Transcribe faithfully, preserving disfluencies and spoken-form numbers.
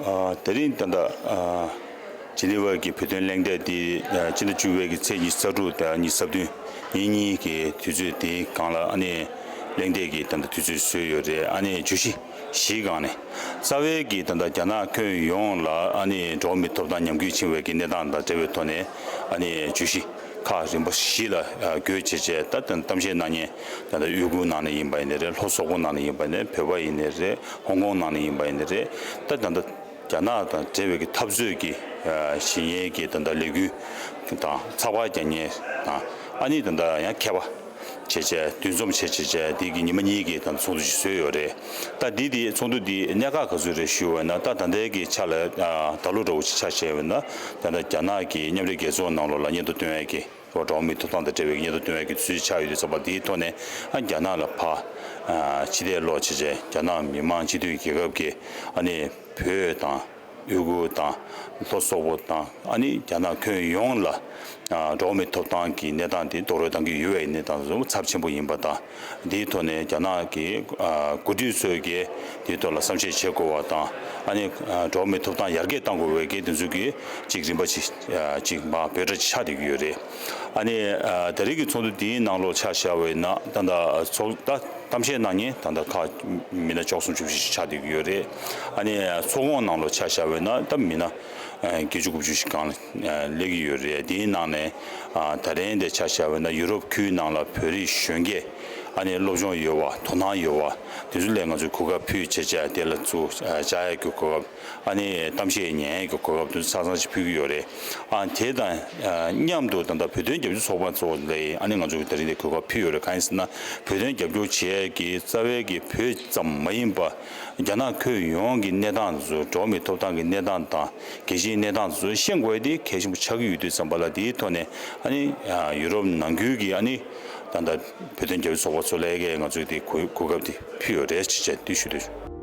ཨ། དེ་རིང་ད་ལྟ་ཨ་ཇི་ནི་ཝ་གི་བོད་དོན་གླེང་སྟེགས་འདི་ཨ་སྤྱི་ཟླ་བཅུ་པའི་གི་ཚེས་ཉི་ཤུ་རྩ་དྲུག་དང་ཉི་ཤུ་རྩ་བདུན་ཉིན་གཉིས་ཀྱི་དུས་ཚོད་དེའི་སྒང་ལ་ཨ་ནི་གླེང་སྟེགས་ཀྱི་ད་ལྟ་དུས་ཚོད་བཟོས་ཡོད་རེད། ཨ་ནི་བརྗོད་གཞི་བཞིའི་སྒང་ནས། རྩ་བའི་གི་ད་ལྟ་རྒྱ་ནག་ཁྱོན་ཡོངས་ལ་ཨ་ནི་འགྲོ་བ་མིའི་ཐོབ་ཐང་ཉམས་རྒུད་ཕྱིན་པའི་གི་གནས་སྟངས་དང་འབྲེལ་བའི་ཐོག་ནས་ཨ་ནི་བརྗོད་གཞི་ཁག་རིམ་པ་བཞི་ལ་ཨ་བགོས་བྱས་བྱས། ད་ད་གཏམ་བཤད་གནང་མཁན་ད་ལྟ་ཡུ་གུར་ནང་ནས་ཡིན་པ་ཡིན་ནའི་རེད། ལྷོ་སོག་པོ་ནང་ནས་ཡིན་པ་ཡིན་ནའི་རེད། བོད་པ་ཡིན་ནའི་རེད། ཧོང་ཀོང་ནང་ནས་ཡིན་པ་ཡིན་ནའི་རེད། ད་ད་ལྟ་རྒྱ་ནག་དང་འབྲེལ་བའི་གི་འཐབ་རྩོད་ཀྱི་ཨ་བྱེད་མཁན་གྱི་ད་ལྟ་ལས་འགུལ་དང་ཚགས་པར་རྒྱག་མཁན་དང་། ཨ་ནི་ད་ལྟ་ཡང་མཁས་པ་བྱས་བྱས་འདུ་འཛོམས་བྱས་བྱས་བྱས་དེ་གི་ཉི་མ་གཉིས་ཀྱི་ད་ལྟ་ཚོགས་འདུ་ཞིག་བཟོས་ཡོད་རེད། ད་འདི་དེ་ཚོགས་འདུ་འདི་གནད་འགག་ག་ཚོད་རེད་ཞུས་པ་ན། ད་ད་ལྟའི་གི་ཆ་ལ་ཨ་ད་ལོ་འདྲ་བོ་ཅིག་ཆ་བཞག་པ་ན། ད་ལྟ་རྒྱ་ནག་གི་མཉམ་འབྲེལ་རྒྱལ་ཚོགས་ནང་ལོགས་ལ་སྙན་ཐོ་བཏོན་ཡས་ཀྱི་འགྲོ་བ་མིའི་ཐོབ་ཐང་དང་འབྲེལ་བའི་སྙན་ཐོ་བཏོན་ཡས་ཀྱི་དུས་ཚོད་ཆགས་ཡོད་དུས་ཙམ་པ། དེའི་ཐོག་ནས་ཨ་རྒྱ་ནག་ལ་ཕར་ཨ་ཕྱི་བལྟས་ལོག་བྱས་བྱས་རྒྱ་ནག་མི་དམངས་སྤྱི་མཐུན་རྒྱལ་ཁབ་ཀྱི་ཨ་ནི་བོད་དང་། ཡུ་གུར་དང་། ལྷོ་སོག་པོ་དང་། ཨ་ནི་རྒྱ་ནག་ཁྱོན་ཡོངས་ལ་ཨ་འགྲོ་བ་མིའི་ཐོབ་ཐང་གི་གནས་སྟངས་དེ་རྡོག་རོལ་བཏང་གི་ཡོད་པའི་གནས་སྟངས་སུ་ཚབས་ཆེན་པོ་ཡིན་པ་དང་། འདིའི་ཐོག་ནས་རྒྱ་ནག་གི་ཨ་འགོ་ཁྲིད་ཚོས་ཀྱིས་འདིའི་ཐོག་ལ་བསམ་ཤེས་བྱེད་དགོས་པ་དང་། ཨ་ནི་ཨ་འགྲོ་བ་མིའི་ཐོབ་ཐང་ཡར་རྒྱས་གཏང་དགོས་པའི་གི་དེ་ཚོ་གི་ཅིག་རིམ་པ་ཅིག་ཨ་ཅིག་མར་འབོད་སྒྲ་ཅིག་ཆགས་བསྡད་ཀྱི་ཡོད་རེད། ཨ་ནི་ཨ་ད་རེས་ཀྱི་ཚོགས་འདུ་འདིའི་ནང་ལོགས་ཆ་བཞག་པ་ཡིན་ན། ད་ལྟ་ཚོགས་ད་གཏམ་བཤད་གནང་མཁན་ད་ལྟ་ཁག་མི་སྣ་བཅུ་གསུམ་བཅུ་བཞི་ཞིག་ཆགས་བསྡད་ཀྱི་ཡོད་རེད། ཨ་ནི་ཚོགས་ཁོངས་ནང་ལོགས་ཆ་བཞག་པ་ཡིན་ན་ད་མི་སྣ་ཨ་བརྒྱད་ཅུ་དགུ་བཅུ་ཞིག་སྒང་ལ་ཨ་སླེབས་ཀྱི་ཡོད་རེད། དེའི་ནང་ནས་ཨ་ད་ལན་དེ་ཆ་བཞག་པ་ཡིན་ན་ཡུ་རོབ་ཁུལ་ནང་ལ་བོད་རིགས་གཞོན་སྐྱེས་ཨ་ནི་སློབ་སྦྱོང་ཡོད་པ། དོ་སྣང་ཡོད་པ། དེ་ཚོ་ལ་ང་ཚོས་གོ་སྐབས་ཕུལ་བྱས་བྱས། དེ་ལ་ཚུར་ཨ་བཅར་ཡས་ཀྱི་གོ་སྐབས། ཨ་ནི་གཏམ་བཤད་ཉན་ཡས་ཀྱི་གོ་སྐབས་དེ་ཚོ་ཆ་ཚང་ཞིག་ཕུལ་གྱི་ཡོད་རེད། ཨ་དེ་དང་ཨ་མཉམ་དུ་ད་ལྟ་བོད་དོན་རྒྱབ་སྐྱོར་ཚོགས་པ་ཚོ་ལ་ཨ་ནི་ང་ཚོ་གི་ད་རིང་འདིར་གོ་སྐབས་ཕུལ་ཡོད་རེད། གང་ཡིན་ཟེར་ན། བོད་དོན་རྒྱབ་སྐྱོར་བྱེད་ཡས་ཀྱི་རྩ་བའི་གི་བོད་ཙམ་མ་ཡིན་པ་རྒྱ་ནག་ཁྱོན་ཡོངས་ཀྱི་གནས་སྟངས་ཚོ། འགྲོ་བ་མིའི་ཐོབ་ཐང་གི་གནས་སྟངས་དང་། རྒྱལ་སྤྱིའི་གནས་སྟངས་ཚོ་ཤེས་དགོས་ཡས་དེ་གལ་ཆེན་པོ་ཆགས་ཀྱི་ཡོད་དུས་ཙམ་པ་ལ། དེའི་ཐོག་ནས་ཨ་ནི་ཨ་ཡུ་རོབ་ནང་ཁུལ་གྱི་ཨ་ནི་ད་ལྟ་བོད་དོན་རྒྱབ་སྐྱོར་ཚོགས་པ་ཚོ་ལ་ཡ་གིས་ང་ཚོས་དེ་གོ་གོ་སྐབས་དེ་ཕུལ་ཡོད་རེད་ཅེས་བྱས་འདི་ཞུ་འདོད་བྱུང་།